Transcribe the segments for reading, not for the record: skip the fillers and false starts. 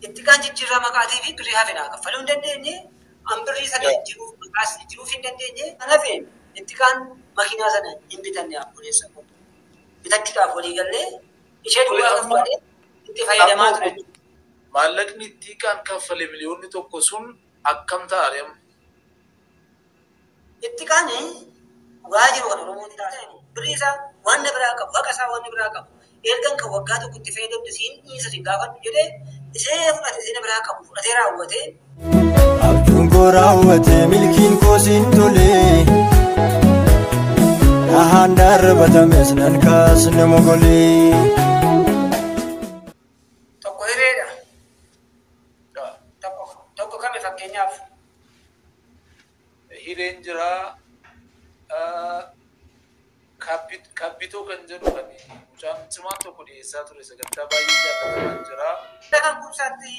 Ittiqaan jijjiirraa maqaatii fi birrii hafe naa kaffaluu hin dandeenye. An birrii sana jijjiiruuf maqaas jijjiiruuf hin dandeenye. Kanaaf ittiqaan makiinaa sana hin bitanne obboleessa koo. Bitachuudhaaf walii gallee ishee duwwaa kaffalee itti fayyadamaa ture. Maallaqni ittiqaan kaffale 1 miliyoonni sun akkam ta'a amma? Ittiqaan dhugaa jiru kan Oromoon taasisu birrii isaa waan biraa qabu, haqa isaa waan biraa qabu. Ergan kan waggaa tokko itti fayyadamte siin dhiisa siin gaafadhu jedhee isee fudhate, isee biraa qabu fudhatee raawwatee. Abjuun koo raawwate, milkiin koo siin tole. Dhahaan darbatames nan kaasne mogolee. Tokko hireedha. Tokko kami fakkeenyaaf? Hireen jiraa, Kabbitoo kan jedhu kan mucaan cimaan tokko dhiyeessaa ture, sagantaa baay'ee jaallatamaa jira. Kan kumsaatti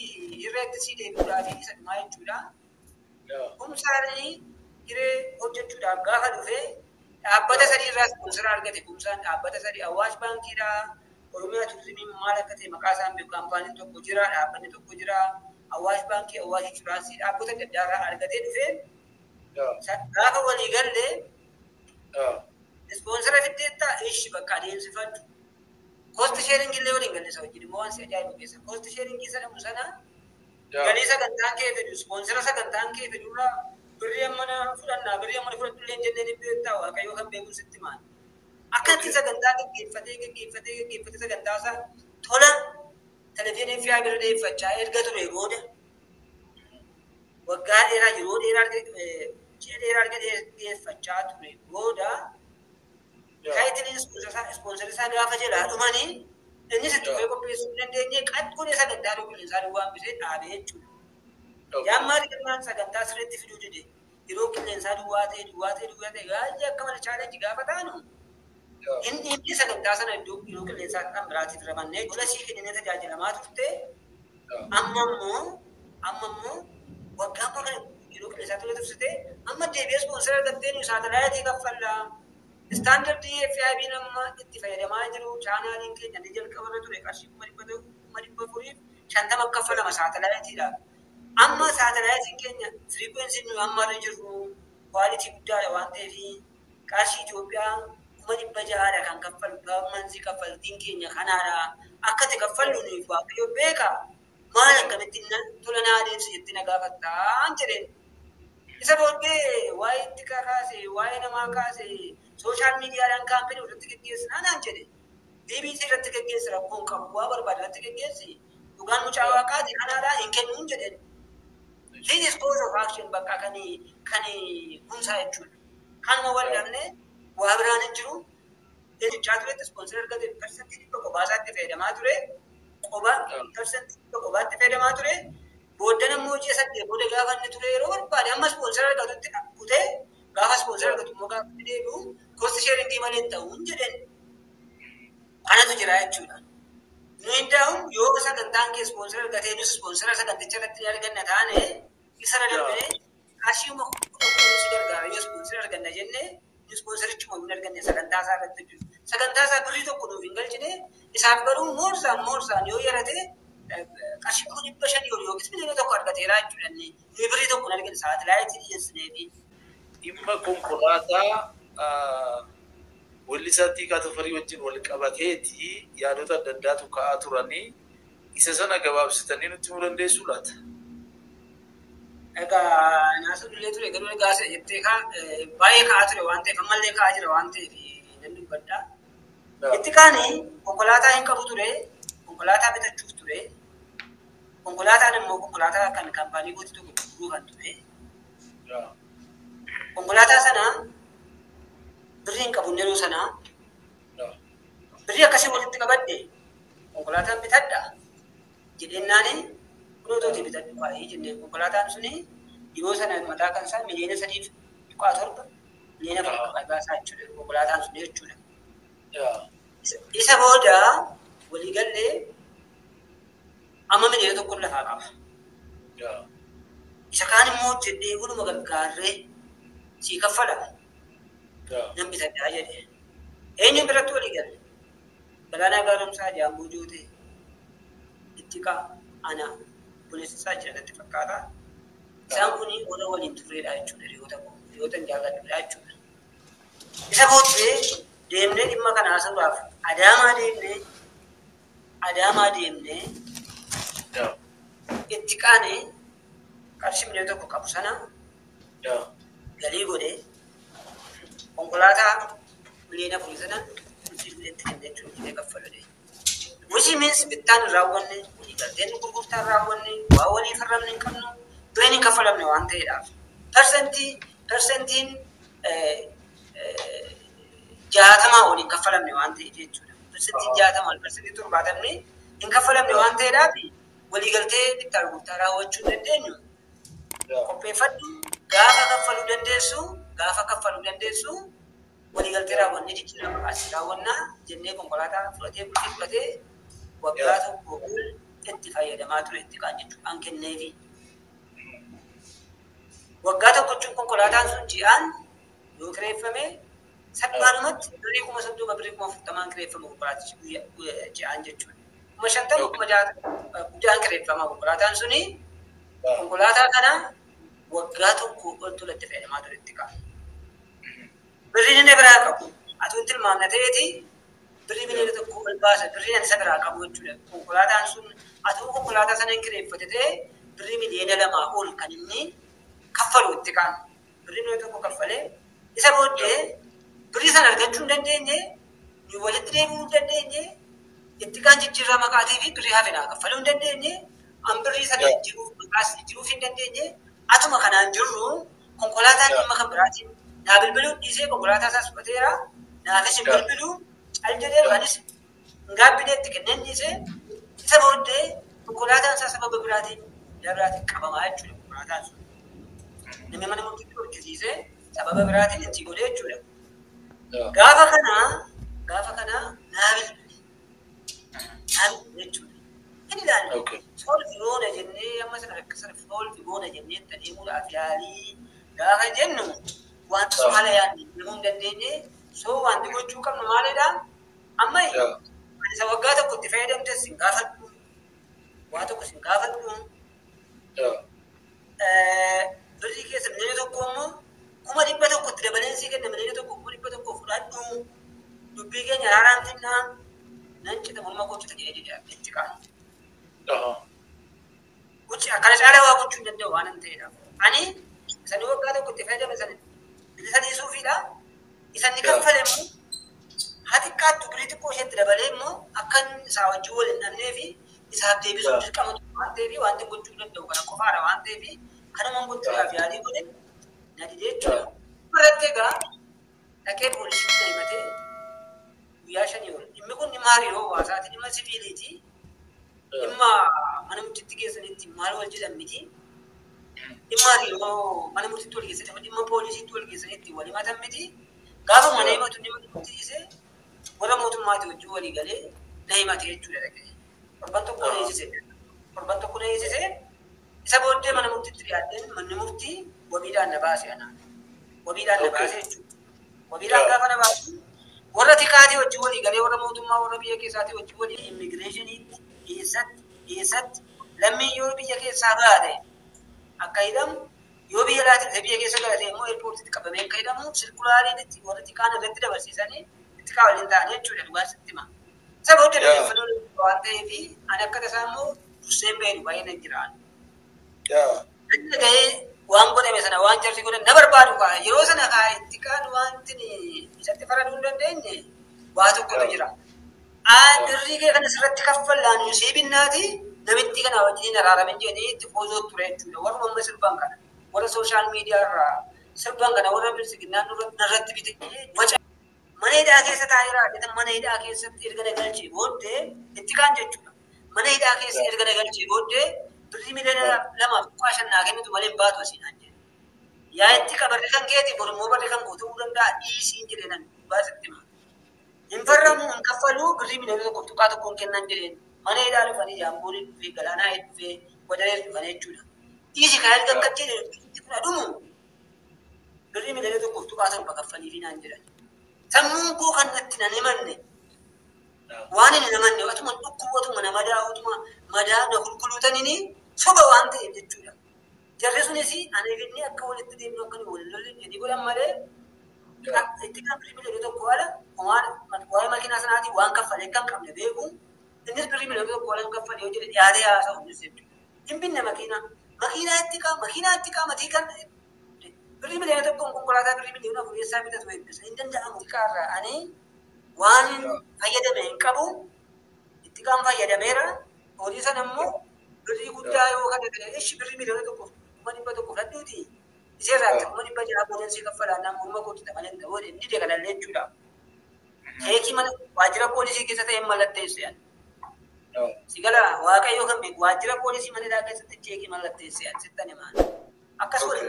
hirreetti sii deebi'uudhaaf isa dhumaa jechuudha. Kumsaan hiree hojjechuudhaaf gaafa dhufe dhaabbata sadii irraa sponsor argate. Kumsaan dhaabbata sadii, Awaash Baankiidha. Oromiyaa Turizimiin maal akka ta'e maqaa isaan beeku, kaampaaniin tokko jira, dhaabbanni tokko jira. Awaash Baankii, Awaash Inshuraansii, dhaabbata adda addaa irraa argatee dhufe. Gaafa walii gallee sponsor fiddeettaa ishi bakka adeemsifadhu. Cost sharing illee waliin galle isa wajjin immoo waan si ajaa'ibu keessa. Cost sharing jedhamu sana galii sagantaan kee fidu, sponsor sagantaan kee fidurraa birrii ammana fudhannaa, birrii ammana fudhadhu illee hin jenneen beektaa, Waaqayyoo kan beeku sitti maal. Akkatti sagantaa gaggeeffatee gaggeeffatee gaggeeffatee sagantaa isaa tola televizyinii fi bira dhiyeeffachaa erga ture booda waggaa dheeraa, yeroo dheeraa, ji'a dheeraa erga dhiyeeffachaa ture booda titleiin sponsor isaa gaafa jalaa dhumanii innis itti dhufee qopheessuu hin dandeenye, qaxxuun sagantaa qilleensaa duwwaa hambisee dhaabee jechuudha. Yaammaa jennaan sagantaa sirriitti fiduu dide. Yeroo qilleensaa duwwaa ta'e, duwwaa ta'e, duwwaa ta'e, baay'ee akka malee challenge gaafa taanu hin dhiibne sagantaa sana iddoo yeroo qilleensaa kan biraatiif ramannee tola sii kenninee tajaajilamaa turte. Amma immoo waggaa amma kana yeroo qilleensaa tola tursite, amma deebi'ee sponsor argattee nu saatalaayitii kaffallaa. Standard FIB'n amma itti fayyadamaa jiru, channeliin keenya inni jalqabarra ture qarshii 450,000 kaffalama saatalaayitiidhaaf. Amma saatalaayitiin keenya frequencyn nu amma irra jirru quality guddaadha waan ta'eef qarshii Itoophiyaa 600,000 kan kaffalu monthly kaffaltiin keenya kanaadha. Akka itti kaffallu nuyi Waaqayyo beeka. Maal akkamitti tola naa adeemsi jettee na gaafattaan jedheen. Isa booddee waa'ee itti kaase, waa'ee namaa kaase, social mediadhaan campaign irratti geggeessinaa naan jedhe. BBC irratti geggeessi, rakkoon qabu, waa barbaade irratti geggeessi. Dhugaan mucaa Waaqaati kanaadhaa hin kennuun jedheen. This is cause of action bakka kan kumsaa jechuudha. Kanuma wal dhabne, waa biraan hin jiru. Jechaa turetti sponsor argate 100% qobaasaatti fayyadamaa ture. Qobaa 100% qobaatti fayyadamaa ture. Booddan immoo ji'a 8 booda gaafa inni ture yeroo barbaade amma sponsor argatutti kutee, gaafa sponsor argatu immoo gaafa inni deebi'u cost sharing malee hin ta'uun jedheen. Kanatu jira jechuudha. Nu hin ta'u yoo sagantaan kee sponsor argatee nus sponsor saganticha irratti ni arganna taane isarra darbinee qarshii 10,000 si gargaara yoo sponsor arganna jennee nu sponsorichuma hin arganne sagantaa isaa irratti hojjetu. Sagantaa isaa birrii tokko nuuf hin galchine, isaaf garuu moorsaan moorsaan yoo yarate qarshii 500,000 ol yookiis 1 miliyoona argateera jechuudha inni. Nuyi birrii tokko hin argine saatalaayitii dhiyeessineefi. Dhimma konkolaataa weellisaa Xiiqaa Tafarii wajjin wal qabateeti yaadota adda addaatu ka'aa turanii, isa sana gabaabsitanii nutti himuu dandeessuu laata? Egaa naasuu illee ture garuu egaa jettee kaa baay'ee ka'aa ture waan ta'eef ammallee ka'aa jira waan ta'eef nan dubbadha. Itti kaani konkolaataa hin qabu ture, konkolaataa bitachuuf ture. Konkolaataan immoo konkolaataa kan kaampaanii gooti tokko gurguruu kan ture. Konkolaataa sana birrii hin qabu yeroo sana, birrii akkasii walitti qabadhe konkolaataan bitadha jedhennaani kunoo tooti bitadhu baay'ee jenneen. Konkolaataan suni yeroo sana mataa kan isaa 3.7 miliyoona 4 baasaa jechuudha konkolaataan sun jechuudha. Isa booda waliigallee amma 1 miliyoona lafaa qaba. Isa kaan immoo hojjedhee waluma gargaarree sii kaffala nan bitadhaa jedhe. Eenyuun biratti walii galle? Galaanaa Gaaromsaa, Jaamboo Jootee, Ittiqaa, ana. Obboleessi isaa jira natti fakkaata. Isaan kun warra waliin turreedha jechuudha hiriyoota koo hiriyoota hin jaalladhuudha jechuudha. Isa booddee deemnee dhimma kana haasa'uudhaaf Adaamaa deemnee itti qaanee qarshii 1 million qabu sana galii godhee konkolaataa 4 million sana bultii itti kenne jechuudha jedhee kaffalee. Which means bittaan hin raawwanne, waliigalteen gurgurtaa hin raawwanne, waa walii farramne hin qabnu, bireen hin kaffalamne waan ta'eedhaaf. Persentiin 60 ol hin kaffalamne waan ta'eef jechuudha. Persentiin 60 ol, 70% hin kaffalamne waan ta'eedhaaf waliigaltee bittaa gurgurtaa raawwachuu hin dandeenyu. Qopheeffadhu, gaafa kaffaluu dandeessu waliigaltee raawwannee jijjiirama asii raawwannaa jennee konkolaataa fudhatee bultii fudhatee waggaa tokko ol itti fayyadamaa ture itti kaan jechuudhaan kenneefi. Waggaa tokko jechuun konkolaataan sun ji'aan yoo kireeffame salphaadhumatti birrii 30,000, birrii 40,000 kireeffama konkolaatichi ji'aan jechuudha. 50,000, 60,000 guddaan kireeffama konkolaataan suni. Konkolaataa kana waggaa tokko ol tola itti fayyadamaa ture itti qabu. Birriin inni biraa qabu atuun tilmaamna ta'eeti birrii 1 million ol baasa birriin ani isa biraa qabu jechuudha. Konkolaataan sun atuu konkolaataa sana hin kireeffate ta'e birrii 2 million ol kan inni kaffalu itti qabu. Birrii 1 million kaffalee isa booddee birrii sana argachuu hin dandeenye, nu walitti deebi'uu hin dandeenye, itti kaan jijjiirraa maqaatii fi birrii hafe naa kaffaluu hin dandeenye, an birrii sana jijjiiruuf maqaas jijjiiruuf hin dandeenye. Atuma kanaan jirru konkolaataan dhimma kan biraatiin naa bilbiluu dhiisee konkolaataa isaas fudhateera, naafis hin bilbiluu cal jedhee anis hin gaabbinee itti kenneen dhiisee. Isa booddee konkolaataan isaa sababa biraatiin qabamaa jechuudha konkolaataan sun. Namni mana murtiitti hojjisiisee sababa biraatiin itti godhee jechuudha. Gaafa kana naa bilbile. Naa bilbile jechuudha. Hin ilaalle. Solve goona jennee amma sana rakkisa solve goona jennee itti adeemuudhaaf yaalii gaafa jennu wanti sun haala yaadne deemuu hin dandeenye. So wanti gochuu qabnu maalidhaa? Amma ani isa waggaa tokko itti fayyadamtes sin gaafadhu. Waa tokko sin gaafadhu. Birrii keessa 1 million immoo 100,000 itti dabaleen sii kenna, 1,100,000 fudhadhu. Dubbii keenya araaraan finnaa, nan cita morma koo cita jedhee jedhee itti qaana. Gochi akkana caalaa waa gochuu hin danda'u waan hin ta'eedhaaf. Ani isanii waggaa tokko itti fayyadame sana bilisa dhiisuufiidha. Isan ni kaffale immoo haa xiqqaattu birrii xiqqoo isheetti dabalee immoo akka isaa wajjin wal hin dhabnee fi isaaf deebisuun dirqama waan ta'eef wanti gochuu danda'u kana qofaadha waan ta'eef kanuma gochuudhaaf yaalii godhe na didee jechuudha. Irratti egaa dhaqee poolisiitti na himatee guyyaa 5 ol. Dhimmi kun dhimma hariiroo hawaasaati, dhimma siviiliiti. Dhimma mana murtiitti geessanitti maal wal jedhan miti. Dhimma hariiroo mana murtiitti wal geessanii dhimma poolisiitti wal geessanitti wal himatan miti. Gaafa mana himatu inni mana murtii dhiisee warra mootummaati wajjin walii galee na himate jechuudha dhaqee. Torban tokko na hiisise. Torban tokko na hiisise. Isa booddee mana murtiitti dhiyaadheen manni murtii wabiidhaan na baase anaan. Wabiidhaan na baase jechuudha. Wabiidhaan gaafa na baasu warra tikaatii wajjin walii galee warra mootummaa warra biyya keessaatii wajjin walii immigireeshiniitti eessatti lammiin yoo biyya keessaa baate akka hidhamu, yoo biyya alaatii dhufee biyya keessa galate immoo eerpoortiitti qabamee akka hidhamu sirkulaariin itti warra tikaan irratti dabarsiisanii itti kaa waliin ta'anii jechuudha dhugaa sitti hima. Isa booddee odeeffannoo waan ta'eef ani akka tasaa immoo durseen beeku baay'ee nan jiraan. Inni gahee waan godhame sana waan jarri godhan na barbaadu kaa yeroo sana kaa itti kaan wanti isatti faraduu hin dandeenye waa tokkotu jira. Birrii kee kana sirratti kaffallaan sii binnaati namitti kana wajjin araaramin jedhanii itti foozoo ture jechuudha. Warra amma sirban kana warra social media irraa sirban kana warra bilisiginnaan narratti bite waca. Mana hidhaa keessa taa'eera mana hidhaa keessatti erga na galchee booddee itti kaan jechuudha. Mana hidhaa keessa erga na galchee booddee birrii 2.5 million naa kennitu malee hin baatu asiin jedhe. Yaa itti qabarri kan keeti borummoo barri kan koo ta'uu danda'a dhiisiin jedhee nan baasitti hima. Hin farramu, hin kaffaluu, birrii 1.1 million kennan jedheen. Mana hidhaa dhufanii jaambooliin dhufee galaanaa dhufee wadaree dhufanii jechuudha. Dhiisi kan erga akka jedhe itti kun dhumu birrii 1.7 million kaffaliifi naan jedhan. Sammuun koo kan natti nan himanne waan hin himanne otuma dhukkubu otuma na madaa otuma madaa na kulkuluutanini Soba waan ta'eef jechuudha. Jarri sunis ani inni akka walitti deemnu akka nu wal lolle jedhii godhan malee itti kan birrii 1 miliyoona ala waa'ee makiinaa sanaatii waan kaffalee kan qabne beeku innis birrii 1 miliyoona ala kaffalee yoo jedhe dhiyaatee haasa'u innis jechuudha. Hin binne makiinaa. Makiinaa itti qaa makiinaa itti qaa matii kan birrii 1 miliyoona konkolaataa birrii 4 miliyoona eessaa bitatu eebbisa. Hin danda'amu. Xiqqaarraa ani waan fayyadame hin qabu. Itti qaan fayyadameera. Hojii sana immoo birrii guddaa yoo kana ta'e ishi birrii 1,100,000 fudhadhuuti. Iseerraa 600,000 boodansii kaffalaa naan morma kootti malee hin ta'u inni dide kanallee jechuudha. Cheekii mana waajjira poolisii keessa ta'e mallatteesse ani. Sigala Waaqayyo kan beeku waajjira poolisii mana keessatti cheekii mallatteesse ani sittan himaan. Akkas wal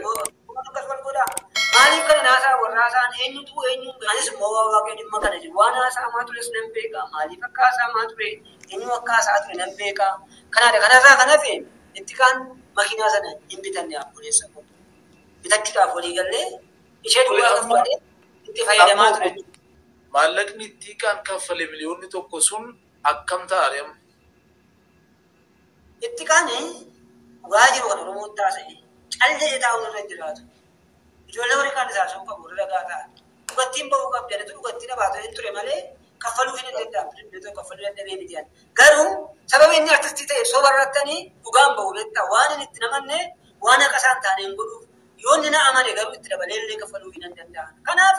akkas wal godhaa. Maaliif kana naasaa warraasaan eenyutu eenyuun anis immoo Waaqayyo dhimma kana jiru waan haasa'amaa tures nan beeka maaliif akka haasa'amaa ture eenyu akka haasa'aa ture nan beeka. Kanaadha kanarraa kan hafe itti kaan makiinaa sana hin bitanne obboleessa koo. Bitachuudhaaf walii gallee ishee duwwaa kaffalee itti fayyadamaa ture. Maallaqni itti kaan kaffale 1 miliyoonni sun akkam ta'a amma? Itti kaan dhugaa jiru kan Oromoon taasise callee taa'uun irra jiraatu. Ijoollee warri kaan isaa sun qabu warri ragaa ta'an. Dhugattiin ba'uu qabdi anatu dhugattii dhabaatu hin ture malee kaffaluu hin danda'amu. Iddoo kaffaluu danda'ee miti ani. Garuu sababa inni artistii ta'eef soba irrattanii dhugaan ba'u beektaa waan inni itti namanne waan haqa isaan taane hin godhuuf yoo inni na amane garuu itti dabalee illee kaffaluu hin danda'an. Kanaaf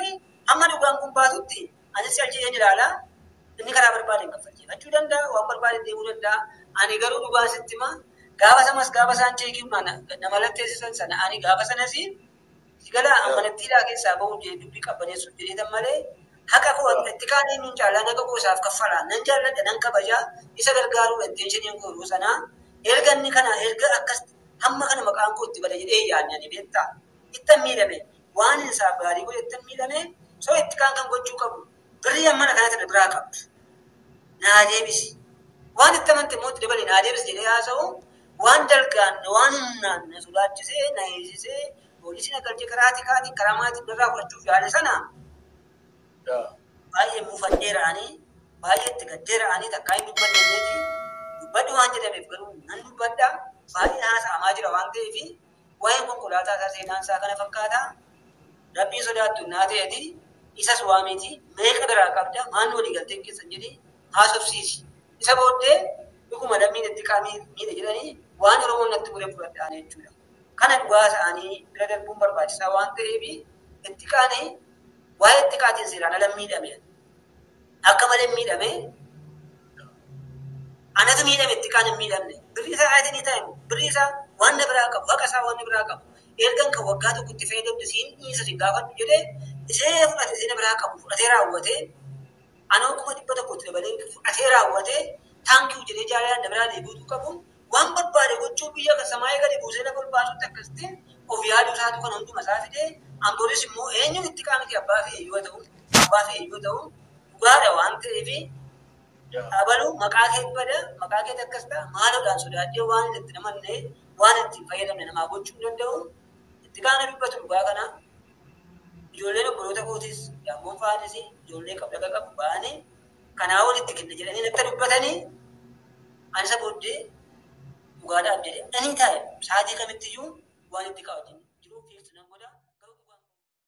hamma dhugaan kun baatutti anis callee ilaala. Inni karaa barbaade hin kaffalchiifachuu danda'a waan barbaade deemuu danda'a. Ani garuu dhugaa sitti hima gaafa samas gaafa isaan cheekii nama latteessisan sana ani gaafa sanas sigala amanattiidhaa keessaa bahu jedhee dubbii qabbaneessuuf jedheetan malee haqa koo itti kaan eenyuun caalaa naga koo isaaf kaffalaa nan jaalladha nan kabajaa isa gargaaruu intenshiniin koo yeroo sanaa erga inni kana erga akkas hamma kana maqaan koo itti bada jedhee yaadne ani beektaa ittan miidhame waan isaaf gaarii godhe ittan miidhame soo itti kaan kan gochuu qabu birrii ammana kana tana biraa qabdu naa deebisi waan itti amante immoo itti dabale naa deebisi jedhee haasa'u waan dalgaan waan humnaan na sodaachisee na heesisee poolisii na galchee karaa tikaatiin karaa maatiin irraa fudhachuuf yaale sana baay'ee muufadheera ani baay'ee itti gaddeera ani takkaa hin dubbanne illee dubbadhu waan jedhameef garuu nan dubbadha baay'ee haasa'amaa jira waan ta'eef waa'een konkolaataa isaa seenaan isaa kana fakkaata rabbiin sodaattu naa ta'eeti isas waamiti meeqa biraa qabda maan walii galteen keessan jedhi haasofsiisi isa booddee dhuguma lammiin itti qaamii miidha jedhanii waan Oromoon natti muree fudhadhaan jechuudha. Kana dhugaa ta'anii bira darbuun barbaachisaa waan ta'eef itti qaanii waa'ee itti qaatiin seeraan ala miidhame. Akka malee miidhame anatu miidhame itti qaan hin miidhamne. Birrii isaa aayitii ta'e birrii isaa waan na biraa qabu haqa isaa waan na biraa qabu. Ergan kan waggaa tokkotti fayyadamte siin dhiisa siin gaafadhu jedhee isee fudhate isee na biraa qabu fudhatee raawwatee anoo 100,000 dabalee fudhatee raawwatee thank you jedhee jaalalaan na biraa deebi'uutu qabu. Waan barbaade gochuu biyya kan samaayii gadi buusee lafa ol baasutti akkasitti of yaaduu isaatu kan hunduma isaa fidee amboonis immoo eenyuun itti qaamti abbaa fi yoo ta'u abbaa fi yoo ta'u dhugaadha waan ta'eef abaluu maqaa kee bada maqaa kee akkas ta'a maaloodhaan sodaadhee waan itti namanne waan ittiin fayyadamne namaa gochuu hin danda'u itti qaana dubbatu dhugaa kana ijoolleen obboloota kootis daammoon fa'aanis ijoollee qabdaqa qabu ba'anii kanaa walitti kenna jedhanii natti dubbatanii ani isa booddee dhugaadhaaf jedhee ani taa'e sa'aatii kamittiyyuu waan itti qabu.